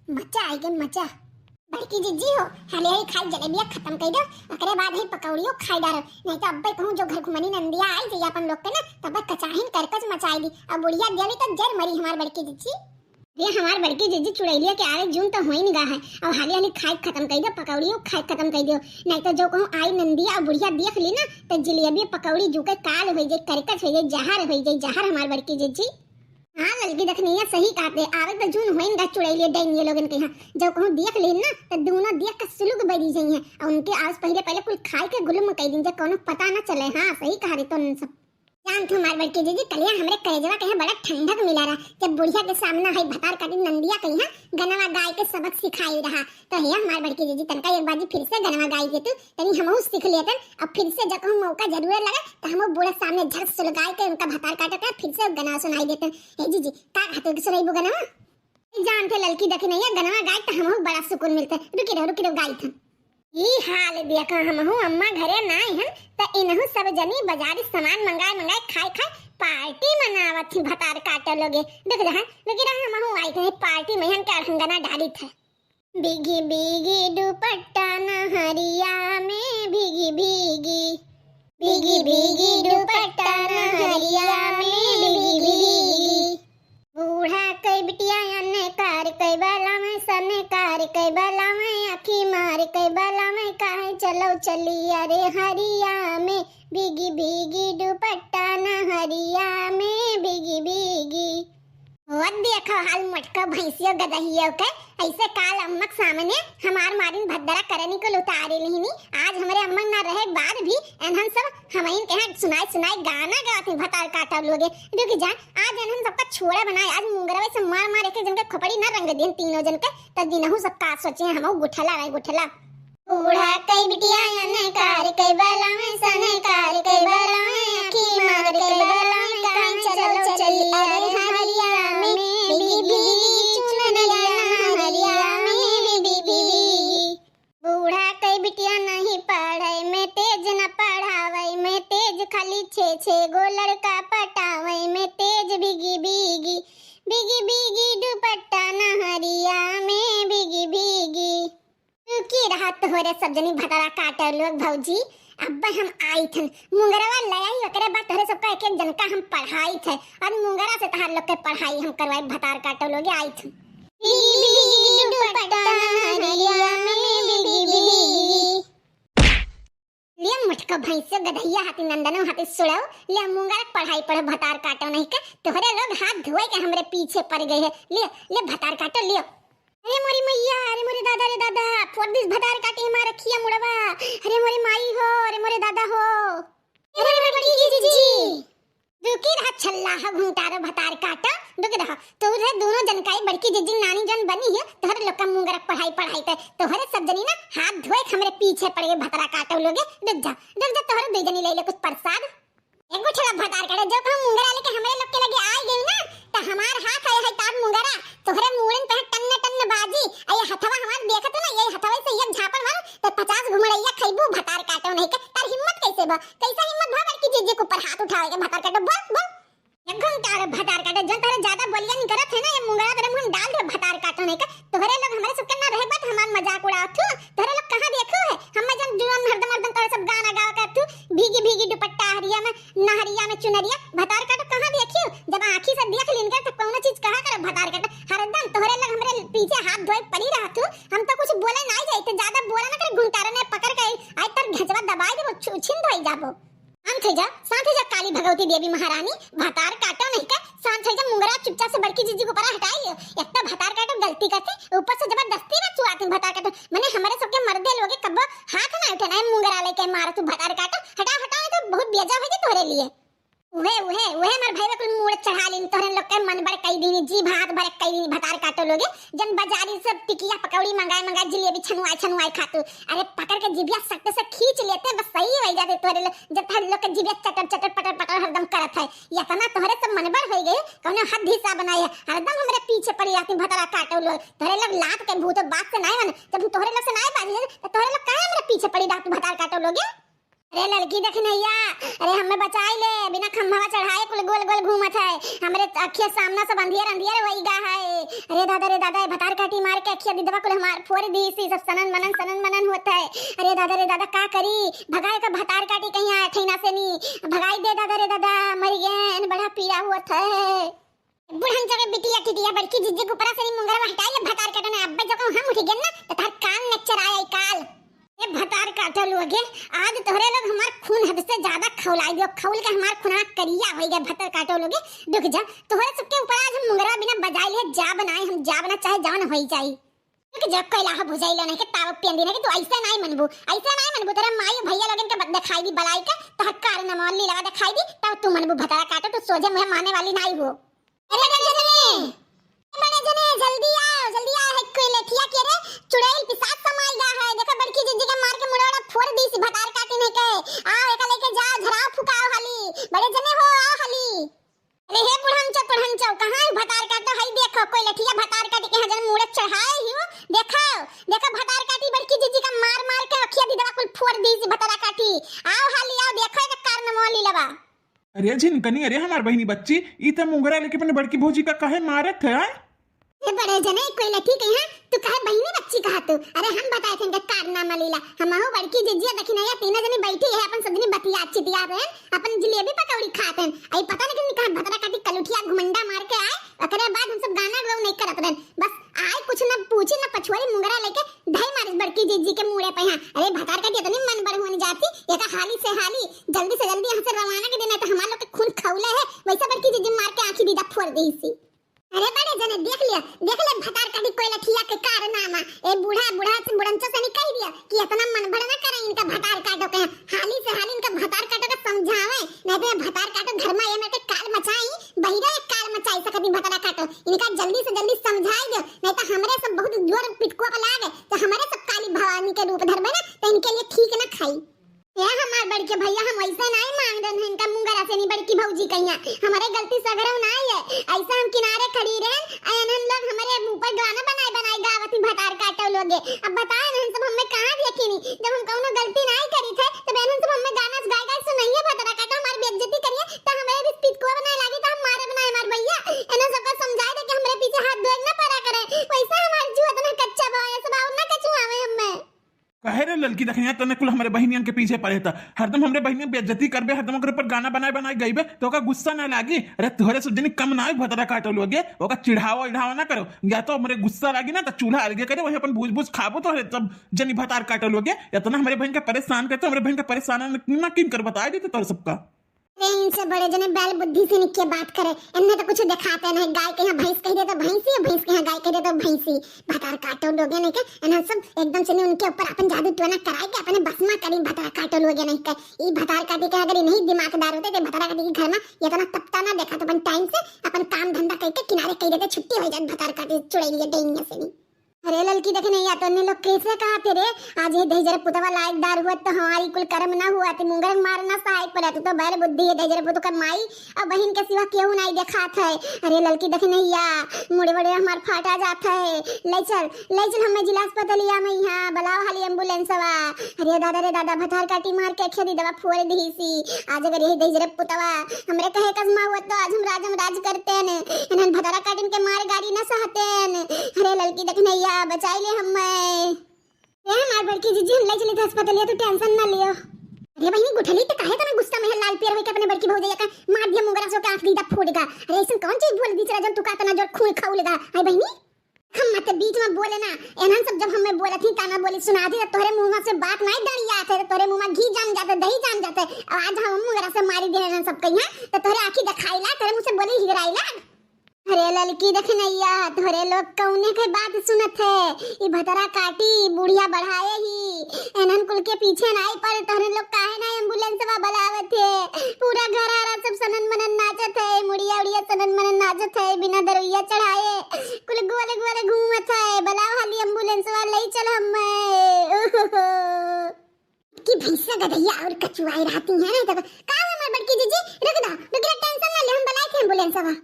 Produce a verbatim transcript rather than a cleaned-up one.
मजा आइ गै, मजा। बड़की जिज्जी हो, हाले हाले खाइ जलेबिया खतम कइ दो, ओकरे बाद ही पकौड़ियो खाइ डारो, नहीं तो अब्बे कहूँ जो घर घुमनी नंदिया आइ जाई अपन लोग के ना, तब कचाहिन करकच मचाइ दी। अब बुढ़िया देवी तो जर मरी हमार बड़की जिज्जी। ये हमार बड़की जिज्जी, चुड़ैलिया के आवे जून तो होइन गा है, अब हाले हाले खाइ खतम कइ दो, पकौड़ियो खाइ खतम कइ दो, नहीं तो जो कहूँ आई नंदिया और बुढ़िया देख ली ना, तो जिलेबी पकौड़ी जूके काल होइ जाई, करकच होइ जाई, जहर होइ जाई, जहर हमार बड़की जिज्जी। हाँ ललकी दखिनैया, सही कहत है, आवे तो जून होइन गा चुड़ैलिया डैनिया लोगन के यहाँ, जब कहूँ देख लेन ना तो दूनो देख के सुलुग बरी जइहैं, और उनके आवे से पहिले पहिले कुल खाइ के गुलुम कइ दिन, जब कौनो पता ना चले। हाँ सही कहा रे तो सब। जानत हो हमार बड़की जिज्जी, कलिया हमरे करेजवा के यहाँ बड़ा ठंडक मिला रहा, जब बुढ़िया के सामना है भतार काटी नंदिया के यहाँ गनवा गाइ के सबक सिखाइ रहा, तो हे हमार बड़की जिज्जी, तनका एक बाजी फिर से गनवा गाइ दे तू, तनी हमहू सीख लेतन। अब फिर से जब कहूँ मौका जरूरत लगे, तो हमहू बूढ़ा सामने झट सुलगाइ के उनका भतार काटत है, फिर से गनवा सुनाइ देतन। हे जिज्जी, का कहत हो कि सुनइबू गनवा? जानत हो ललकी दखिनैया, गनवा गाइ तो हमहू बड़ा सुकून मिलत है। रुकी रहो, रुकी रहो, गाइत हन। ई हाल देखा, हमहू अम्मा घरे नाइ हन, त इनहू सब जनी बजारी सामान मंगाइ मंगाइ खाइ खाइ पार्टी मनावत ही भतार काटो लोगे। देख जहाँ, लेकिन हमहू आइत है पार्टी में, हम क्या गना डालित है। भीगी भीगी दुपट्टा नहरिया में भीगी भीगी, भीगी भीगी दुपट्टा नहरिया में भीगी भीगी। बूढ़ा कइ बिटिया अनकार कइ बला में, सनकार कइ बला में, आँखी मार कइ बला में, काहे चलो चली अरे हरिया में, भीगी भीगी दुपट्टा नहरिया में भीगी भीगी। होत देखो हाल मोटको भैंसियो गदहियो के, ऐसे काल अम्मक सामने हमार मारिन भद्दरा करनी कुल उतारे लिहिनी। आज हमरे अम्मक ना रहे बाद भी एनहन सब हमइन के यहाँ सुनाइ सुनाइ गाना गावत ही भतार काटो लोगे। रुक जा, आज एनहन सबका छोड़ा बनाए, आज मुंगरवे से मार मार एक एक जन के खोपड़ी ना रंग दिन तीनों जन के, त दिनहू सब का सोचे हमहू गुठला रहे गुठला। बूढ़ा कइ बिटिया अनकार कइ बला में, सनकार कइ बला में, आँखी मार कइ बला में, काहे चलो चली अरे हरिया में, भीगी भीगी चुनरिया नहरिया में भीगी भीगी। बूढ़ा कइ बिटिया नहीं पढ़इ में तेज, न पढ़ावइ में तेज, खाली छे छे गो लड़का पटावइ में तेज, भीगी भीगी, भीगी भीगी दुपट्टा नहरिया में भीगी भीगी। रुकी रहा तोहरे सब जनी भतार काटो लोग भौजी, अब हम आइत हन, मुंगरवा ले आई, ओकरे बाद तोहरे सबका एक एक जन का हम पढ़ाइत है, और मुंगरा से तहार लोग के पढ़ाई हम करवाई भतार काटो लोगे, आइत हन। भीगी भीगी दुपट्टा नहरिया में भीगी भीगी। ले मोटको भैंसो गदहिया हाथी नंदनो हाथी सुड़ो, ले मुंगरा के पढ़ाई पढ़ो भतार काटो नहीं के, तोहरे लोग हाथ धोए के हमरे पीछे पड़ गए है, ले, ले भतार काटो, ले। अरे मोरी मैया, अरे मोरे दादा रे दादा, फोड़ दिस भतार काटी हमार रखिया मुड़वा। अरे मोरे माई हो, अरे मोरे दादा हो। अरे मोरे बड़की जिज्जी। रुकी रहा छल्ला हो घुंटारो भतार काटा, रुकी रहा। तोहरे दोनों जन काई बड़की जिज्जी नानी जन बनी है, तोहरे लोग का मुंगरक पढ़ाई पढ़ाई ते, तोहरे सब जनी ना हाथ धोए के हमरे पीछे पड़ गए भतार काटो लोगे। रुक जा, रुक जा, तोहरे दो जनी ले ले कुछ प्रसाद। एगो छला भतार काटे, जो कहूँ मुंगरा लेके हमरे लोग के लगे आइ गई ना, त हमार हाथ है, है तार मुंगरा, तोहरे मूड़न पे टन्न टन्न बाजी। आ ये हथवा हमार देखत हो ना, ये हथवा से एक झापड़ मार, त पचास घुमड़ैया खइबू भतार काटो नहीं के। तार हिम्मत कैसे बा? कैसा हिम्मत भा बड़की जिज्जी के ऊपर हाथ उठावे के भतार काटो? बोल, बोल। एक घंटा रे भतार काटो, जन तोहरे ज्यादा बोलिया नहीं करत है ना, ये मुंगरा तोरे मुंह में डाल दे भतार काटो नहीं के। तोहरे लोग हमरे सबके ना रहे बात हमार मजाक उड़ावत हो। तोहरे लोग कहाँ देखो है? हमें जन जुआन हरदम हरदम तोहरे सब गाना गावा करत हो, भीगी भीगी दुपट्टा हरिया में, नहरिया में चुनरिया, भतार काटो कहाँ देखियो? जब आँखी से देख लीन कर तो कौनो चीज कहा करे भतार काटो। हरदम तोहरे लोग हमरे पीछे हाथ धोए पड़ी रहत हो। हम तो कुछ बोले नहीं जाए, तो ज्यादा बोला ना कर घुंटारे ने पकड़ के आई तर घेचवा दबाई देबो, छु-, छिन धोई जाबो। शांत हो जा, शांत हो जा काली भगवती देवी महारानी, भतार काटो नहीं का, शांत हो जा मुंगरा चुपचाप से बड़की जिज्जी के ऊपर हटाई। एक तो भतार काटो गलती करते, ऊपर से जबरदस्ती में चुआती भतार काटो, मने हमरे सबके मर्दे लोगे कब्बो हाथ ना उठे ना मुंगरा लेके मारो तू भतार काटो, हटाओ हटाओ, ये तो बहुत बेजा हो गई तोहरे लिए। उहे, उहे, उहे हमार भाई कुल मूड़ चढ़ा लेनी, तोहरे लोग के मन बड़ कई दीनी, जी भात भर कई दीनी, भतार काटो लोगे, जन बाजारी से टिकिया पकौड़ी मंगाए, मंगाए, जिलेबी छनुआए, छनुआए खातू। अरे पकड़ के जिबिया सख्त से खींच लेते, बस सही हो जाते तोहरे लोग, जब तोहरे लोग के जिबिया चटर, चटर, पटर, पटर हरदम करत है। इतना तोहरे सब मन बड़ हो गए, कौनो हद हिस्सा बनाए है, हरदम हमरे पीछे पड़ी रहती भतार काटो लोग। तोहरे लोग लात के भूत बात से नाय बने, जब तोहरे लोग से नाय बाजी, तो तोहरे लोग काहे हमरे पीछे पड़ी रहती भतार काटो लोगे? अरे ललकी दखिनैया, अरे हमें बचाई ले, बिना खम्भवा चढ़ाए कुल गोल गोल घूमत है। हमरे अखिया सामना सब अंधियर अंधियर होई गा है। अरे दादा रे दादा, भतार काटी मार के अखिया दिदवा कुल हमार फोड़ दीसी, सब सनन मनन सनन मनन होत है। अरे दादा रे दादा, का करी, भगाए का भतार काटी कहीं आए ठैना से नी, भगाई दे दादा रे दादा, मर गए, बड़ा पीड़ा होत है। बुढ़न जगह बिटिया टिटिया बड़की जिज्जी के ऊपरा से नी मुंगरवा हटाई ले भतार काटो ना, अब्बे जो कहूँ हम उठी गेन ना, तो तार कान नच्चर आए काल। ए भतार काटो लोगे, आज तोहरे लोग हमार खून हद से ज्यादा खौलाई दियो, खौल के हमार खूनवा करिया होई गए भतार काटो लोगे। रुक जा, तोहरे सबके ऊपर आज हम मुंगरवा बिना बजाए लिए जा बनाए, हम जा बना चाहे जवन होई जाई। रुक जा, कैला हो भुजाई लो नहीं के ताव पेंदी नहीं कि तू ऐसे नहीं मनबू, ऐसे नहीं मनबू, तेरे माई भैया लोगन के ब-, दिखाई दी बलाई के, तोहर कार नमौली लगा दिखाई दी, तब तू मनबू भतार काटो, तू सोझे मुँह माने वाली नहीं हो। अरे बड़े जने, बड़े जने, जल्दी आओ, जल्दी आओ, है कोई लठिया के रे, चुड़ैल पिशाच समाई गा है। देखो बड़की जिज्जी के मार के मुड़ोड़ा फोड़ दीसी भतार काटी नहीं के। आओ, एका लेके जाओ, झराओ, फुकाओ हाली। बड़े जने हो, आओ हाली। अरे हे बुढ़नचो, बुढ़नचो, कहाँ है भतार काटो? हई देखो, कोई लठिया भतार काटी के यहाँ जन मुड़े चढ़ाए ही हो। देखो, देखो भतार काटी बड़की जिज्जी का मार मार के अखिया दिदवा कुल फोड़ दीसी भतार काटी। आओ हाली, आओ, देखो एक कार नमौली लबा। अरे झिनकनी, अरे हमार बहिनी बच्ची, ई त मुंगरा लेके अपने बड़की भौजी का काहे मारत है, आय? ए बड़े जने, कोई लठी कही है, तू काहे बहिनी बच्ची कहा तू? अरे हम बताए थे इनका कारनामा लीला। हमहू बड़की जिज्जिया दखिनैया तीनों जनी बैठी है, अपन सब जनी बतिया चितिया रहे, अपन जिलेबी पकौड़ी खात हैं। आई पता नहीं कहाँ भतरा काटी कलुठिया घुमंडा मार के आए, ओकरे बाद हम सब गाना गौ नहीं करत रहे। बस आए कुछ न पूछी न पछुआरी मुंगरा लेके धई मारिस बड़की जिज्जी के मुड़े पे। हाँ, अरे भतार काटी इतनी मन बढ़ होने जाती, ये तो हाली से हाली, जल्दी से जल्दी यहाँ से रवाना के देना, तो हमार लोग के खून खौले है, वैसे बड़की जिज्जी मार के आँखी दीदा फोड़ दीसी। अरे बड़े जने, देख लिया, देख ले भतार काटी कोई लठिया के कारनामा। ए बूढ़ा, बूढ़ा से बुढ़नचो से नहीं कह दिया कि इतना मन बढ़ ना करे इनका भतार काटो के। हाली से हाली इनका भतार काटो के समझावे, नहीं तो ये भतार काटो घर में ये मेरे के काल मचाई, बहिरा एक काल मचाई सकती भतार काटो। इनका जल्दी से जल्दी समझाई दो, नहीं तो हमरे सब बहुत जोर पिटकुआ पे लागे, तो हमरे सब काली भवानी के रूप धरबे ना, तो इनके लिए ठीक ना खाई। ए हमार बड़के भैया, हम ऐसे नाई मांग रहे हैं इनका मुंगरा से नहीं बड़की भौजी कहिया। हमारे गलती सगरव नाई है, ऐसे हम किनारे खड़ी रहे, अयनन लोग हमारे ऊपर गाना बनाए बनाए गावत ही भतार काटो लोगे। अब बताए नहन सब हमें कहाँ देखी नहीं, जब हम कौनो गलती नाई करी थे, तब एनन सब हमें गाना गाए गाए सुनाइए, भतार काटो हमारी बेइज्जती करिए, तो हमारे भी पिटकुआ बनाए लागी, तो हम मारे बनाए हमार भैया। एनन सबका समझाए दे कि हमारे पीछे हाथ धोए ना पड़ा करे, वैसे हमार जीव इतना कच्चा बा, ये सब और ना कचुआवे हमें। काहे रे ललकी दखिया, तने कुल हमरे बहिनियन के पीछे पड़े था, हरदम हमरे बहिनियन बेइज्जती करबे, हरदम ओकरे पर गाना बनाए बनाए गइबे, तो ओका गुस्सा ना लागी? अरे तोहरे सब जनी कम ना है भतरा काटो लोगे, ओका चिढ़ावा इढ़ावा ना करो, या तो हमरे गुस्सा लागी ना तो चूल्हा अलगे करे, वही अपन भूज भूज खाबो, तोहरे सब जनी भतार काटो लोगे। इतना हमरे बहिन के परेशान करते, हमरे बहिन के परेशान ना किन कर बताए देते तोहरे सबका। अरे इनसे बड़े जने बैल बुद्धि से निके बात करे, इनने तो कुछ दिखाते नहीं। गाय के यहाँ भैंस कह दे तो भैंसी, भैंस के यहाँ गाय कह दे तो भैंसी। भतार काटो लोगे नहीं के, इन्हें सब एकदम से नहीं उनके ऊपर अपन जादू टोना कराए के अपने बस में करी भतार काटो लोगे नहीं के। ई भतार काटी के अगर नहीं दिमागदार होते तो भतार काटी के घर में इतना तपता ना देखा तो अपन टाइम से अपन काम धंधा करके किनारे कह देते, छुट्टी हो जाए भतार काटी चुड़ैलिया डैनिया से नहीं। अरे ललकी देखे नहीं, या तो अन्य लोग कैसे कहा थे रे, आज ये दहिजर पुतवा लायकदार हुआ तो हमारी कुल कर्म ना हुआ, ती मुंगरक मारना सहायक पड़ा, तू तो बैल बुद्धि है दहिजर पुत का माई और बहिन के सिवा केहू नहीं देखात है। अरे ललकी देखे नहीं या, मुड़े बड़े हमार फाटा जात है। ले चल, ले चल हमें जिला अस्पतालिया में, यहाँ बुलाओ हाली एम्बुलेंसवा। अरे दादा रे दादा, भतार काटी मार के अखिया दिदवा फोड़ दीसी। आज अगर यही दहिजर पुतवा हमरे कहे कसमा हुआ तो आज हम राजम राज करते न, इन्हन भतारा काटिन के मार गाड़ी न सहते न। अरे ललकी देखे नहीं या, बचाई ले हमें। ए हमार बड़की जिज्जी, हम ले चली थे अस्पतालिया, तू टेंशन ना लियो। अरे बहिनी गुठली, तो काहे तना गुस्सा में है, लाल पियर होके अपने बड़की भौजैया का मार दिया मुंगरा सो के आंख दीदा फूट गा। अरे ऐसन कौन चीज बोल दी चला जब तू का तना जोर खून खौल गा? अरे बहिनी, हम मत बीच में बोले ना, एनन सब जब हमें बोलत ही ताना बोली सुना दी, तो तोहरे मुंह से बात नहीं दड़िया थे, तो तोहरे मुंह में घी जाम जाते, दही जाम जाते। और आज हम मुंगरा से मारी दे एनन सब कहिया, तो तोहरे आंखी दिखाई ला, तोहरे मुंह से बोली हिगराई ला। अरे ललकी देखे नैया, तोहरे लोग कौने के बात सुनत है? ई भतरा काटी बुढ़िया बढ़ाए ही, एनन कुल के पीछे नाई पड़े, तोहरे लोग काहे ना एम्बुलेंसवा बुलावत है? पूरा घर आरा सब सनन मनन नाचत है, मुड़िया उड़िया सनन मनन नाचत है, बिना दरुइया चढ़ाए कुल गोले गोले घूमत है। बुलाओ हाली एम्बुलेंसवा, ले चल हमें। ओहो। कि भैंसा गधैया और कचुआए रहती हैं ना, तो का हुआ हमार बड़की जीजी? रुक दो, रुक दो, टेंशन ना ले, हम बुलाए थे एम्बुलेंसवा।